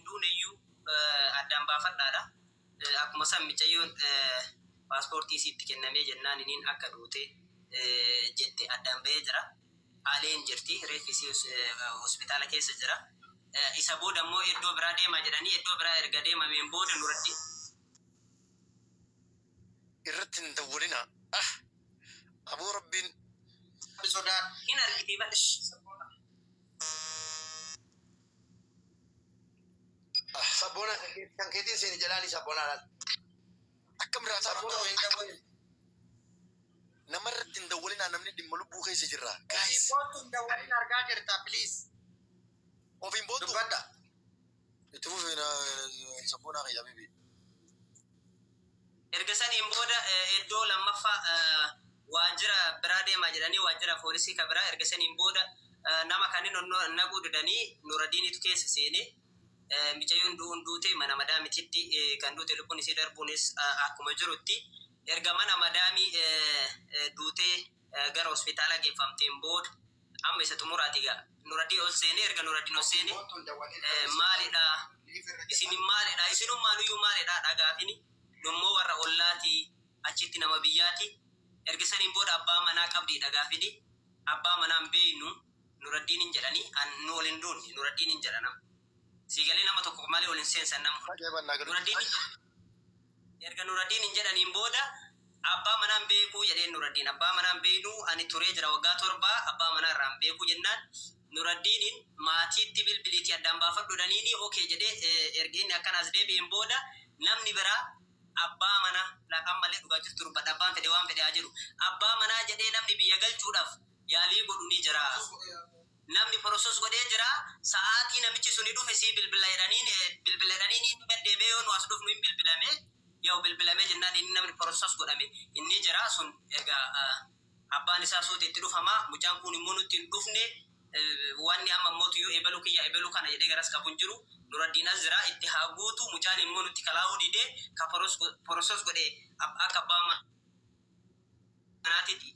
duuneyyuu addaan baafadhaadha. Akkuma san micayyoon paaspoortii isiitti kennamee jennaan iniin akka duute jette addaan bahee jira. Aleen jirti, reeffi isii hospitaala keessa jira. Isa booda immoo iddoo biraa deemaa jedhanii iddoo biraa erga deemameen booda Nuraddiin. Irratti hin dawwalinaa ah aboo rabbiin. Rabbi sodaadhu. Hin argitii bar. Ah. Sabboonaa kan keetiin seeni jalaali sabboonaa laal. Akkam raataa Sabboonaa rabbi. hin dawwalin. Namarratti hin dawwalinaa namni dhimma lubbuu keessa jirra Ofiin guys. boontu hin dawwalin argaa jirta please. Ofiin boontuu? Dubbadha. Itti fufi sabboonaa kiyya habibi. Erga saniin booda iddoo lammaffaa waajjira biraa deemaa jedhanii waajjira poolisii ka biraa erga saniin booda nama kanin naquu didanii Nuradiinitu keessa seene. Micayyoon du'uun duute mana madaamititti kan duute lubbuun isii darbuunis akkuma jirutti erga mana madaamii duutee gara hospitaalaa geeffamteen booda amma isa xumuraati egaa Nuraddiin ol seenee erga Nuraddiin ol seene maalidha isin maalidha isinumaanuyyuu maalidha dha gaafini nummoo warra ollaati achitti nama biyyaati erga saniin booda abbaa manaa qabdiidha gaafini abbaa manaan beeynu Nuraddiinin jedhanii an nu ol hin duunne Nuraddiinin jedha nama sii galee nama tokko malee ol hin seensan nama hunda Ajaa'iba naa galutti. Nuraddiinin jedha erga Nuraddiinin jedhaniin booda abbaa manaa hin beekuu jedheen Nuraddiin abbaa manaa hin beeknu ani turee jira waggaa 7 abbaa manaa irraa hin beekuu jennaan Nuraddiinin maatiitti bilbiliitii addaan baafadhu jedhaniini ok jedhee erga inni akkana as deebi'een booda namni biraa abbaa manaa laal ammallee dhugaa jirtu dubbadha abbaan fedhe waan fedhe haa jedhu abbaa manaa jedhee namni biyya galchuudhaaf yaalii godhu ni jira. Namni process godhee jira. Sa'aatii namichi suni dhufe sii bilbila jedhaniin bilbila jedhaniin inni gad deebi'ee yoo nu as dhufnu hin bilbilame. Yaw bilbilamee jennaan inni namni process godhame inni jira sun egaa abbaan isaa suuti itti dhufama. Mucaan kun immoo nutti hin dhufne wanni amma immoo ebaluu kiyya ebaluu kana jedhee garas qabu hin jiru. Nuraddiin as jira itti haa guutu mucaan immoo nutti kalaa'uu didee ka process godhe akka abbaa manaatiti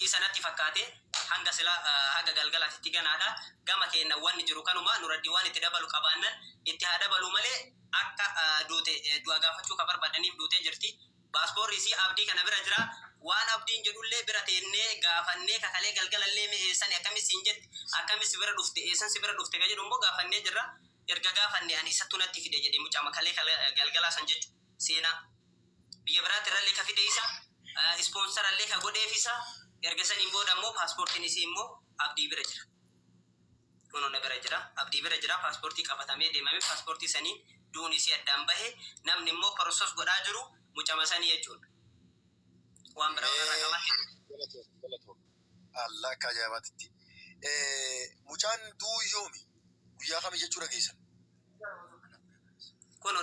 isa natti fakkaate hanga sila haga galgalaatitti ganaadha. Gama keenna wanni jiru kanuma Nuraddiin waan itti dabalu qabaannan itti haa dabaluu malee akka duute du'a gaafachuu ka barbaadaniif duutee jirti. Baaspoorri isii Abdii kana bira jira. Waan Abdiin jedhullee bira teennee gaafannee ka kalee galgalallee mee eessani akkami siin jette akkami si bira dhufte eessan si bira dhufte ka jedhu immoo gaafannee jirra. Erga gaafanne ani isattu natti fide jedhe mucama kalee galgalaa san jechu seenaa. Biyya biraati irrallee ka fide isa, ispoonsarallee ka godheef isa, erga saniin booda ammoo paaspoortiin isii immoo Abdii bira jira. Kunoo na bira jira. Abdii bira jira. Paaspoortii qabatamee deemame. Paaspoortii saniin du'uun isii addaan bahe. Namni immoo process godhaa jiru mucama sanii jechuudha. Waan biraa warra Mee qabatte. galatoomi galatoomi. Allah akka ajaa'ibaatitti. Mucaan du'uu yoomi? Guyyaa kami jechuu dhageessan? Kuno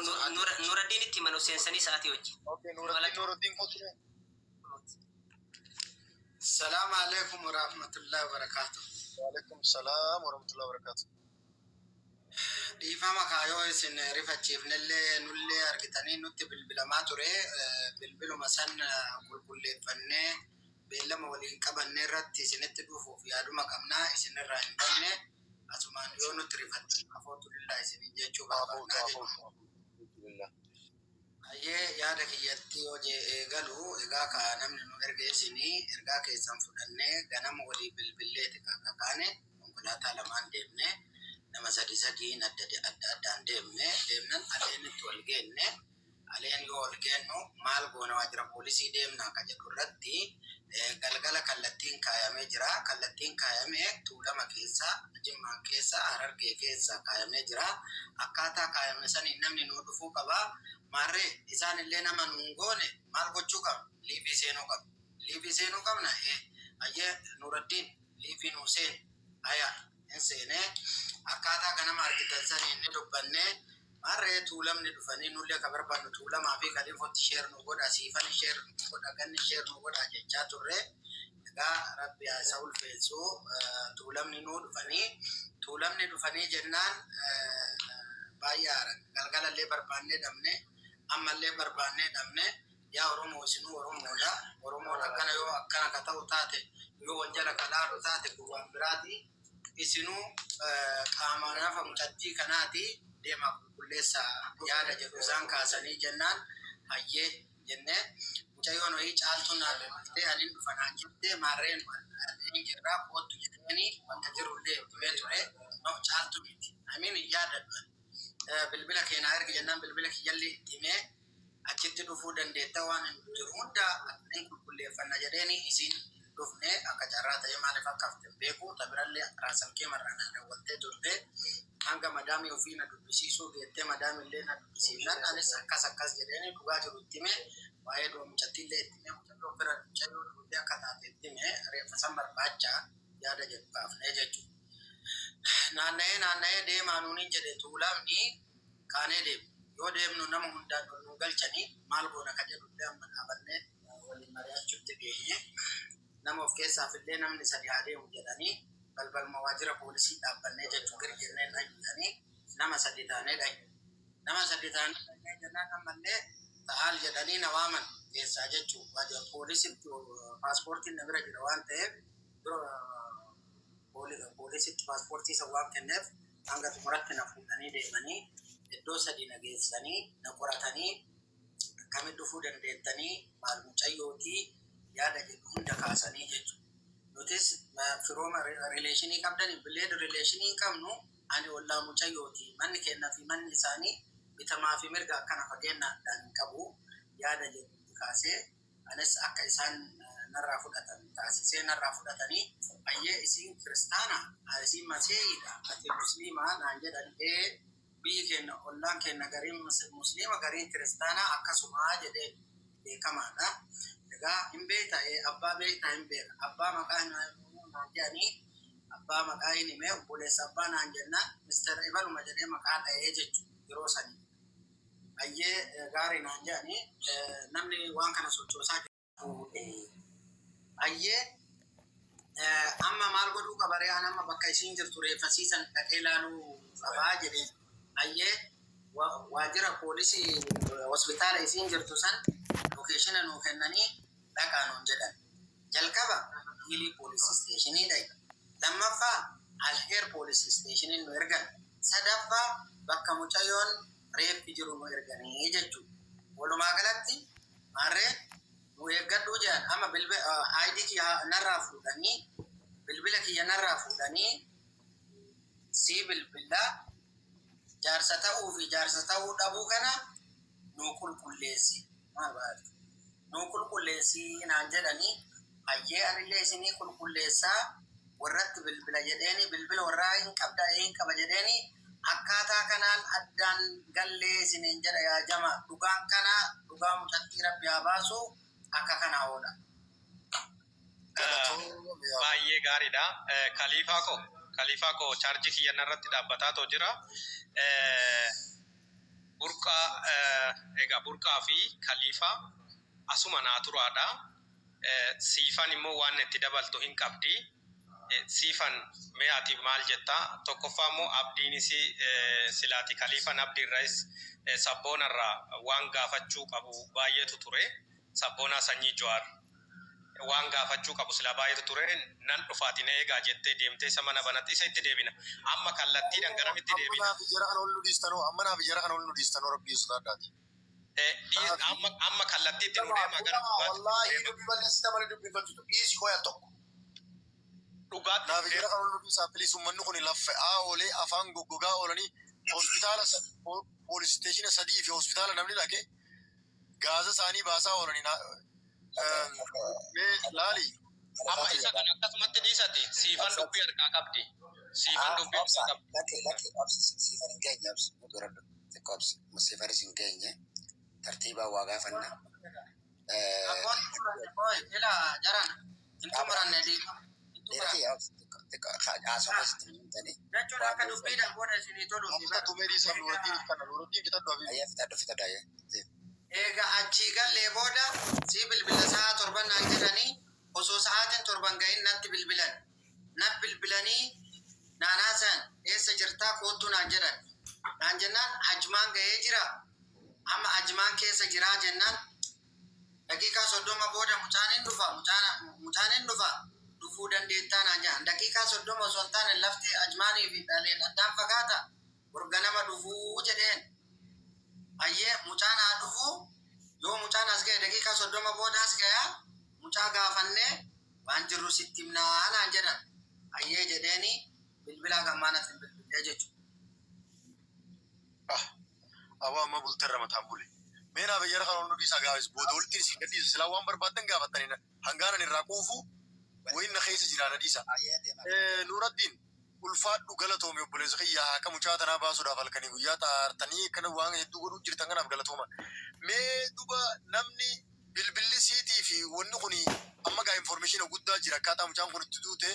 Nuraddiinitti himan ol seensanii sa'aatii wajjin. Okay, Nuraddiin Nuraddiin kottu mee. Salaamu alaikum warahmatullahi wabarakatuh. Waalaikum salaam warahmatullahi wabarakatuh. Dhiifama kaa yoo isin rifachiifnellee nullee argitanii nutti bilbilamaa ture bilbiluma san qulqulleeffannee beellama waliin qabanne irratti isinitti dhufuuf yaaduma qabna isinirraa hin banne Asumaan yoo nutti rifattan afootu lillah isiniin jechuu Afootu barbaadnaa jechuudha. afootu afootu. Hayyee yaada kiyyatti yoo eegalu egaa ka namni nu erge isinii ergaa keessan fudhannee ganama walii bilbilleeti ka kakaane konkolaataa lamaan deemne nama sadi sadiin adda adda addaan deemne deemnan aleenitti wal geenne Aleen yoo ol geennu maal goona waajjira poolisii deemnaa ka jedhu irratti galgala kallattiin kaayamee jira. Kallattiin kaayame Tuulama keessa, Jimmaan keessa, Harargee keessa kaayamee jira. Akkaataa kaayame saniin namni nuu dhufuu qaba. Maarree isaan illee nama nuun goone maal gochuu qabna? Liivii seenuu qabna. Liivii seenuu qabna? Ee. Hayyee Nuuraddiin liivii nuu seeni. Haya hin seene. Akkaataa ganama argitan saniin ni dubbanne. Maarree Tuulamni dhufanii nullee ka barbaannu Tuulamaa fi Kaliifootti share nu godha, Siifani share nu godha, Ganni share nu godha jechaa turre. Egaa Rabbi haa isa ulfeessu. Tuulamni nuu dhufanii Tuulamni dhufanii jennaan baay'ee aaran. Galgalallee barbaannee dhabne, ammallee barbaannee dhabne. Yaa Oromoo isinuu Oromoodha. Oromoon akkana yoo akkana ka ta'u taate yoo wal jala ka laalu taate kun waan biraati. Isinuu qaama nafa mucattii kanaati. Deemaa qulqulleessaa yaada jedhu isaan kaasanii jennaan, hayyee jennee, mucayyoon wayii Caaltuun naan bilbiltee, "Aniin dhufa," naan jettee, "Maarreen hin jirraa, koottu," jedheeni wanta jirullee himee ture. No, Caaltu miti, amiin, hin yaadadhu. Bilbila keenaa ergi jennaan bilbila kiyyallee itti himee, achitti dhufuu dandeetta, waan hin jiru hunda hin qulqulleeffanna jedheeni. Isiin dhufne. Akka carraa ta'ee maaliif akka hafte hin beeku. Tabirallee raasalkee marraa naan dawwaltee turte. Hanga madaamii ofii na dubbisiisuu geettee, madaamillee na dubbisiifnan, anis akkas akkas jedheeni dhugaa jiru itti hime. Waa'ee du'a mucattiillee itti hime. Mucayyoo bira mucayyoo duutee akka taate itti hime. Reeffa san barbaacha yaada jedhu kaafnee jechuudha. Naanna'ee naanna'ee deemaa nuuniin jedhe. Tuulamni kaanee deemu. Yoo deemnu nama hundaan ol nu galchanii, maal goona ka jedhullee amma dhaabannee waliin mari'achuutti geenye. Nama of keessaaf illee namni sadi haa deemu jedhanii, balbalma waajjira poolisii dhaabbannee jechuu, gir jennee dhaqanii nama sadi taanee dhaqne. Nama sadi taanee dhaqnee jennaan, ammallee ta'aal jedhanii na waaman keessaa jechuu. Waajjira poolisitti paaspoortiin na bira jira waan ta'eef, dura poolisitti paaspoortii isa waan kenneef, hanga xumuratti na fuudhanii deemanii, iddoo sadi na geessanii, na qoratanii, akkamitti dhufuu dandeettanii, maal mucayyootii yaada jedhu hunda kaasanii jechuudha. Nutis firooma relation qabdan, blood relation hin qabnu, ani ollaa mucayyooti, manni kennaa fi manni isaanii bitamaa fi mirga akkana fageenya addaan hin qabu yaada jedhu kaasee, anis akka isaan narraa fudhatan taasisee. Narraa fudhatanii, "Ayyee, isiin kiristaana, isiin masiihiidha, ati musliimaa?" naan jedhan. "Ee, biyyi keenya, ollaan keenya gariin musliima, gariin kiristaanaa, akkasumaa," jedhee beekamaadha. Egaa hin beekta, abbaa beekta? Hin beeka. Abbaa maqaa naan jedhanii, abbaa maqaa hin himee. Obboleessa abbaa naan jennaan, Mister Ibaluma jedhee maqaa dha'ee jechuudha yeroo sanii. "Ayyee, gaarii," naan jedhanii, namni waan kana sochoosaa jiru. Ayyee, amma maal godhuu qaba ree? An amma bakka isiin jirtu reeffasiisan dhaqee ilaaluu qabaa jedheen. Ayyee, waajjira poolisii hospitaala isiin jirtu san location nuu kennanii, dhaqaa nuun jedhan. Jalqaba Hiilii police station dhaqe. Lammaffaa Alheer police station nu ergan. Sadaffaa bakka mucayyoon reeffi jiru nu erganii jechuudha. Walumaa galatti maarree nu eeggadhuu jedhan. Amma bilbila ID kiyya narraa fuudhanii, bilbila kiyya narraa fuudhanii, sii bilbilaa, jaarsa ta'uu fi jaarsa ta'uu dhabuu kana nuu qulqulleessi. Maal baatu? Nuu qulqulleessi naan jedhanii, hayyee, anillee isinii qulqulleessaa, warratti bilbila jedheeni, bilbila warraa hin qabda? Ee, hin qaba jedheeni. Akkaataa kanaan addaan gallee isiniin jedha. Yaa jama, dhugaan kana, dhugaa mucattii rabbi haa baasu, akka kanaa oodha. Baay'ee gaariidha. Kaliifaa koo, kaliifaa koo, chaarjii kiyyan irratti dhaabbataa too jira. Burqaa, egaa Burqaa fi Kaliifaa asuma naa turaadha. Siifan immoo waan itti dabaltu hin qabdi. Siifan, mee ati maal jetta? Tokkoffaa immoo Abdiinis silaati Kaliifan Abdiirraayis Sabboonarraa waan gaafachuu qabu baay'eetu ture. Sabboonaa Sanyii Jawaar waan gaafachuu qabu silaa baay'eetu ture. Nan dhufaati, na eegaa jettee deemtee isa mana banatti isa itti deebina. Amma kallattiidhaan garamitti Amma deebina? naaf jara kana ol nu dhiistanoo, amma naaf jara kana ol nu dhiistanoo, rabbii sodaadhaati. Amma kallattiitti nu deema, gara dhugaatti nu Wallaahi deema. Dubbii balleessita malee dubbii dhiisi hoya tokko. Dhugaatti Naaf nu jara deema. kana ol nu dhiisaa please. Uummanni kun laffa'aa oolee, afaan goggogaa oolanii, hospitaala police station sadii fi hospitaala namni dhaqe gaaza isaanii baasaa oolanii, mee laali. Amma isa kana akkasumatti dhiisati. Siifan dubbii harkaa qabdi. Siifan dubbii harkaa qabdi. Lakki, lakki, obsi, siifan hin geenye, obsi, duradhu xiqqoo, obsi, siifanis hin geenye, tartiibaa waa gaafanna. Abboon xumuranne booy ila jarana hin xumuranne, dhiifama. Hin xumuranne. Dheeratii obsi, xiqqoo haasawaa sitti himtanii. Jechuun akka dubbiidhaan booda isinii toluuf. Amma tumee dhiisaa, Nuuraddiin kana, Nuuraddiin fitadhu abii. Ayyee, fitadhu, fitadhu, ayyee. Eega achii gallee booda sii bilbila sa'a 7 naan jedhanii, osoo sa'aatiin 7 gahin natti bilbilan. Na bilbilanii naan haasayan, "Eessa jirtaa? Koottuu," naan jedhan. Naan jennaan, "Ajmaan gahee jira. Amma Ajmaan keessa jiraa," jennaan, daqiiqaa 30 booda mucaan hin dhufa, mucaan hin dhufa, dhufuu dandeettaa naan jedhan. Daqiiqaa 30 osoo hin taane lafti Ajmaanii fi dhaleen addaan fagaata. Borganama dhufuu Ayyee, mucaan haa dhufu. Yoo mucaan as ga'e, daqiiqaa 30 booda as ga'aa, mucaa gaafannee waan jirru sitti himnaa naan jedhan. Ayyee jedheeni, bilbilaa gammaa natti bilbilee jechuudha. Ah, awwa, amma bulteerra mataan bule. Mee naaf jara kan ol dhiisaa gaafis booda walitti isin gadhiisu, silaa waan barbaaddan gaafattanii hangaanan irraa quufu wayin na keessa jira, na dhiisa. Ayyee, deema. Nuuraddiin, ulfaadhu, galatoome obboleessa kiyya. Haqa mucaa tanaa baasuudhaaf halkanii guyyaa xaartanii akkana waan hedduu godhuu jirtan kanaaf galatooma. Mee duba, namni bilbilli siitii fi wanni kun amma gaa information guddaa jira. Akkaataa mucaan kun itti duute,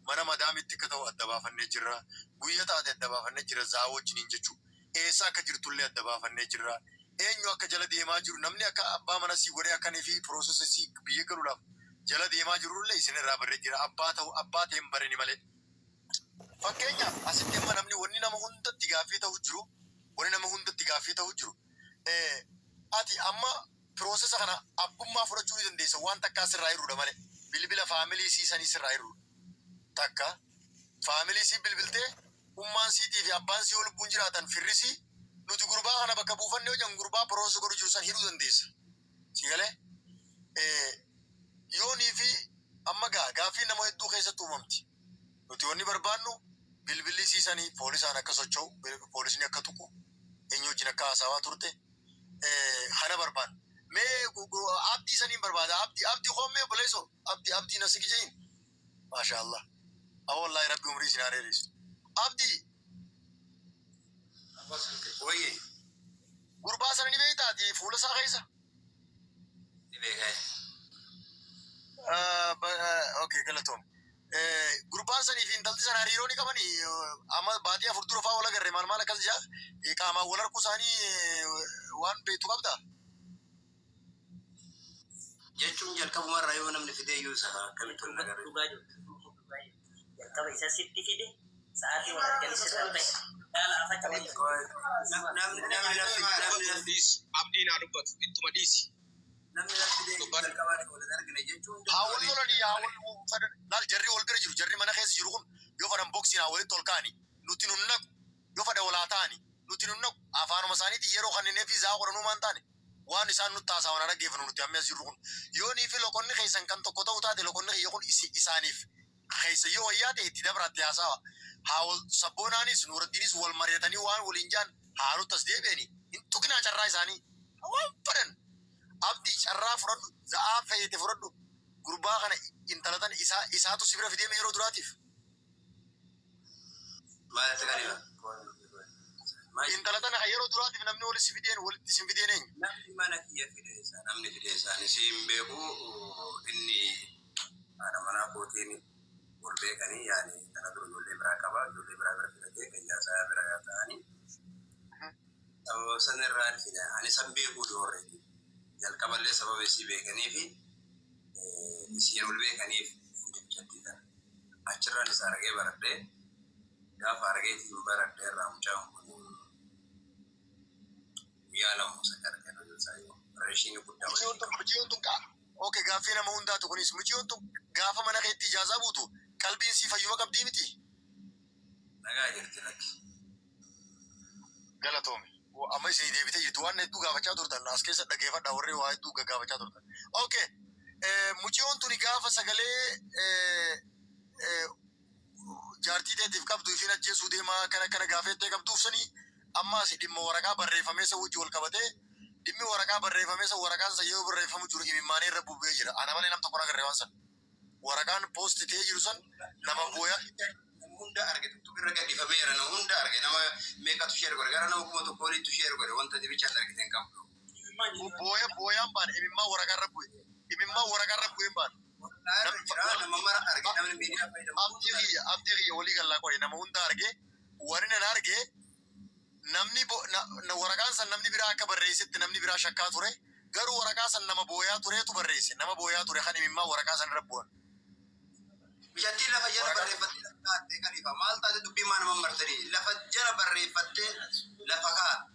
mana madaamitti akka ta'u adda baafannee jirra. Guyya taate adda baafannee jira zaa wajjiniin jechuudha. Eessa akka jirtullee adda baafannee jirra. Eenyu akka jala deemaa jiru, namni akka abbaa mana sii godhee akkanii fi processii biyya galuudhaaf jala deemaa jirullee isin irraa barree jira. Abbaa ta'u abbaa ta'een bareni malee. Fakkeenyaaf asitti amma namni wanni nama hundatti gaaffii ta'u jiru, wanni nama hundatti gaaffii ta'u jiru. Ati amma processa kana abbummaa fudhachuu ni dandeessa, waan takkaa sirraa hir'uudha malee. Bilbila family siisanii sirraa hir'uudha. Takka family sii bilbiltee, ummaan siitii fi abbaan sii yoo lubbuun jiraatan, firrisii nuti gurbaa kana bakka buufannee hojjan, gurbaa process godhu jiru san hidhuu dandeessa. Si galee? Yoonii fi amma gaa gaaffii nama hedduu keessatti uumamti. Nuti wanni barbaannu bilbilli siisanii poolisaan akka socho'u, poolisni akka tuqu, eenyu wajjin akka haasawaa turte kana barbaanna. Mee abdii saniin barbaada. Abdii, abdii hoomee obboleessoo, abdii, abdii na sigi jehin. Maasha Allah. Awwa, wallaahi rabbi umrii isin haa dheeressu. Abdii. Wayye. Gurbaa sana ni beektaati fuula isaa keessa? Ni beekaa. Okay, galatoom. Gurbaan sanii fi intalti sana hariiroo ni qabanii amma baatii 4 dura fa'aa wal agarre, maal maal akkas jaa, qaamaan wal harkuu isaanii waan beektu qabdaa? Jechuun jalqabumarraa yoo namni fidee iyyuu isa akkamitti wal agarre? Dhugaa jirtu. Dhugaa jirtu. Jalqaba isa sitti fide, sa'aatii wal arganii sirra ta'e. Dhaala afacha waliin. Namni namni namni namni Dhiisi, abdiin haa dubbatu, ittuma dhiisi. Namni nafti fidee Dubbadhu. jalqabaa wal argine jechuun. Haa wal lolanii, haa wal fedhan. Laal, jarri wal bira jiru, jarri mana keessa jiru kun yoo fedhan boksiin haa walitti ol ka'ani, nuti nun naqu. Yoo fedhan walaa ta'ani, nuti nun naqu. Afaanuma isaaniitiin yeroo kanneen fi zaa godhanuu maan taane waan isaan nutti haasa'an haa dhaggeeffannu. Nuti amma as jirru kun yoo nii fi loqonni keessan kan tokko ta'u taate, loqonni kiyya kun isaaniif keessa yoo wayyaa ta'e itti dabraatti haasawa. Haa wal sabboonaanis Nuuraddiinis wal mari'atanii waan waliin jaan haa nutti as deebi'anii hin tuqinaa carraa isaanii waan fedhan. Abdii, carraa fudhadhu, za'aa feete fudhadhu. Gurbaa kana, intala tan isaa isaatu si bira fideeme yeroo duraatiif. Maaltu kan hima? Intala tana kan yeroo duraatiif namni walitti si fideen, walitti isin fideen eenyu? Namni mana kiyya fide isaa, namni fide isaanii si hin beeku. Inni haadha manaa kootiin wal beekanii, yaani kana dura ijoollee biraa qaba, ijoollee biraa bira fidatee kan isaa bira ta'anii sababa san irraa fide. Ani san beekuu doorreeti jalqaballee sababa isii beekanii fi isiin wal beekaniif fide bichatti kana. Achirraan isa argee baradhee, gaafa argeetiin baradhee irraa mucaan kun guyyaa 2 isa argee isaa yoo relation guddaa Mucayyoon waliin tun, mucayyoon tun qaa. Okay, gaaffii nama hundaatu kunis, mucayyoon tun gaafa mana keetti ijaazaa buutu qalbiin sii fayyuma qabdii miti? Nagaa jirti, lakki. Galatoome. Amma isin deebitee jirtu, waan hedduu gaafachaa turtan as keessa dhaggeeffadha, warri waa hedduu gaggaafachaa turtan. Okay. Mucayyoon tuni gaafa sagalee jaartii teetiif qabdu ifin ajjeesuu deemaa kana kana gaafettee qabduuf sanii, amma asi dhimma waraqaa barreeffamee isa wajji wal qabatee, dhimmi waraqaa barreeffamee isa, waraqaan isa yoo barreeffamu jiru imimmaanii irra bubbee jira. Ana malee nam tokko agarree waan san. Waraqaan post ta'ee jiru san nama booya. Nama hunda arge, tuttuq irra gadhiifameera, nama hunda arge, nama meeqatu share godhe, gara nama 1000 olitti share godhe, wanta dibichaan argite hin qabdu. Booya booyaan baane, imimmaan waraqaa irra bu'e. Imimmaan waraqaa irra bu'ee baane. Irra jira, nama mara arge, namni miidiyaa fayyadamu. Abdii kiyya, abdii kiyya, walii gallaa qoye, nama hunda arge. Wani nan arge, namni waraqaan san namni biraa akka barreessetti namni biraa shakkaa ture. Garuu waraqaa san nama booyaa tureetu barreesse. Nama booyaa ture kan imimmaan waraqaa san irra bu'an. Bichattiin lafa jala barreeffattee lafa kaa'attee kalifa maal taate, dubbii maa nama martanii lafa jala barreeffattee lafa kaa'atte.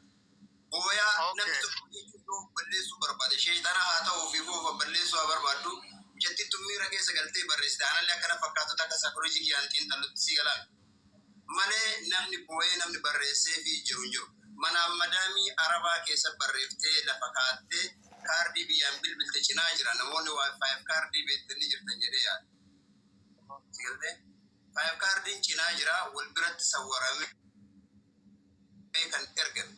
Booyaa namni tokko jechuun yoo balleessuu barbaade, sheexana haa ta'uu fi foofa balleessuu haa barbaaddu. Bichattiin tun miira keessa galtee barreessite. Anallee akkana fakkaatota akka saayikooloojii kiyyaan xiinxallutti si galaan. Malee namni boo'ee namni barreessee fi jiru hin jiru. Manaaf madaamii Arabaa keessa barreefftee lafa kaattee kaardii biyyaan bilbilte cinaa jira. Namoonni waa five kaardii beektanii jirtan jedhee yaada. Sigaltee? Five kaardiin cinaa jira, wal biratti sawwaramee kan ergame.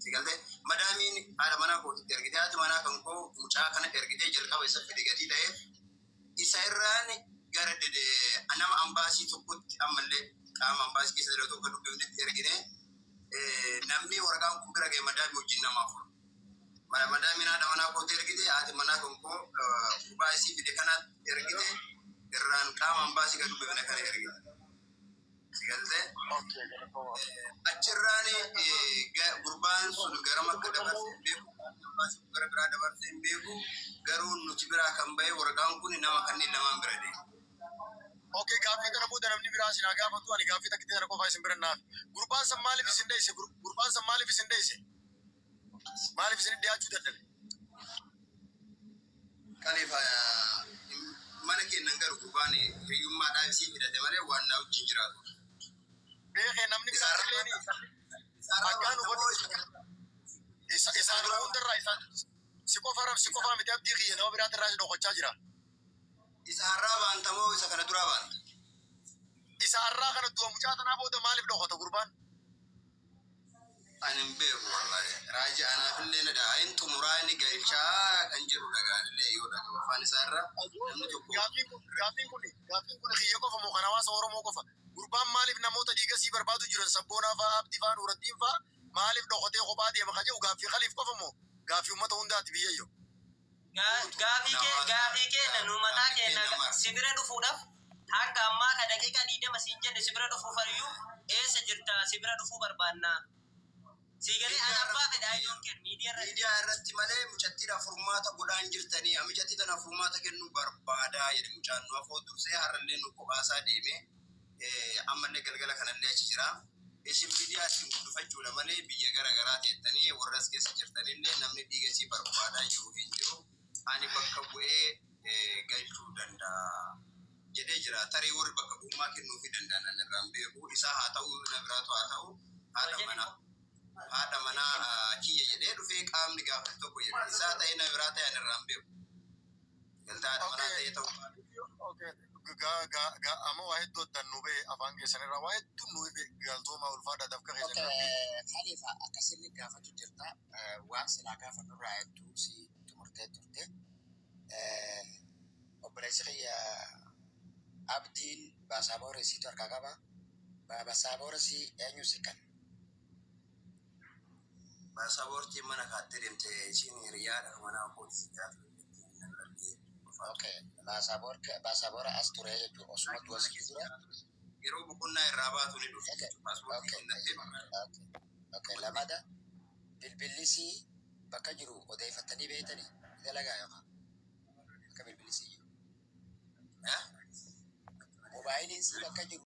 Sigaltee? Madaamiin haadha manaa kootitti ergite. Haati manaa kan koo mucaa kana ergitee jalqaba isa fide gatii ta'eef isa irraan gara nama ambaasii tokkotti, ammallee qaama ambaasii keessa jiraatu akka dubbifnetti ergine. Namni waraqaan kun bira ga'e madaamii wajjin nama afur. Madaamiin haadha manaa kootti ergite, haati manaa kan koo gurbaa isii fide kanaatti ergite, irraan qaama ambaasii kan dubbifne kana ergite. Sigaltee? Okay, galatooma. Achirraan gurbaan sun garam akka dabarse hin beeku, ambaasii gara biraa dabarse hin beeku, garuu nuti biraa kan bahe waraqaan kun nama kanneen lamaan bira deema. Okay, gaaffii kana booda namni biraa isin haa gaafatu, ani gaaffii takka kana qofaa isin bira naaf. Gurbaan san maaliif isin dheesse? Gurbaan san maaliif isin dheesse? Maaliif isin dhiyaachuu dadhabe? Kalifa, mana kennan garuu gurbaan hiyyummaadhaaf isii fidate malee waan na wajjin jiraatu. Beekee, namni biraa illee akkaan hubadhu isaan hundarraa isaan si qofa si qofaa miti, abdii kiyya, nama biraatirraa si dhokachaa jira. Isa har'aa baantamoo isa kana duraa baanta? Isa har'aa kana du'a mucaa tanaa booda maaliif dhokata gurbaan? Ani hin beeku wallahi. Raajii anaafillee na dha'a. Inni xumuraa inni galchaa kan jedhu dhagaanillee yoo dhagahu afaan isaa irra namni tokko. Gaaffiin kun kiyya qofa moo kan hawaasa Oromoo qofa? Gurbaan maaliif namoota dhiiga sii barbaadu jiran, Sabboonaa fa'aa, Abdii fa'aa, Nuuraddiin fa'aa, maaliif dhokatee kophaa deema kan jedhu gaaffii Khaliif qofa moo gaaffii uummata hundaati biyyayyo? Gaafii keenya nu mataa keenya si bira dhufuudhaaf hanga ammaa ka daqiiqaa 20 siin jenne si bira dhufuuf iyyuu eessa jirta? Si bira dhufuu barbaanna. Si galee ana abbaa fedha ayyoon kennu miidiyaa irratti. Miidiyaa irratti malee mucattiidhaaf furmaata godhaan jirtanii, mucattii tanaaf furmaata kennuu barbaadaa jedhe mucaan nu afoo dursee. Har'allee nu kophaasaa deeme, ammallee galgala kanallee achi jira. Isin miidiyaa ittiin guddifachuudha malee biyya gara garaa teettanii warra as keessa jirtanillee namni dhiiga isii barbaadaa jiru hin jiru. Ani bakka bu'ee galchuu danda'a jedhee jira. Tarii warri bakka bu'ummaa kennuufii danda'an ani irraan beeku. Isaa haa ta'u, na biraatu haa ta'u, haadha manaa kiyya jedhee dhufee qaamni gaafate tokko jedhe. Isaa ta'e, na biraa ta'e, ani irraan beeku. Galtaa haadha manaa ta'ee ta'uu. Okay. Ga amma waa hedduu addaan nu ba'e, afaan keessan irraa waa hedduu nu ife, galtooma, ulfaadhaa, dafqa keessan irraa. Khalifa, akkasirri gaafatu jirta. Waan silaa gaafannurraa hedduu si xumurtee turte. Obboleessi kiyya Abdiin baasaboora isiitu harkaa qaba. Baasaboora isii eenyu si kan? Baasaboortiin mana kaattee deemte, isiin hiriyaadha manaa kooti si jiraatu. Okay. Baasaboora as ture jechuudha. Osuma du'a si dura. Yeroo boqonnaa irraa baatu ni dhufti jechuudha. Paaspoortii kennattee. Okay. Lamada, bilbillisii bakka jiru odeeffattanii beektanii dalagaa yookaan bakka bilbillisii jiru. Moobaayiliin si bakka jiru.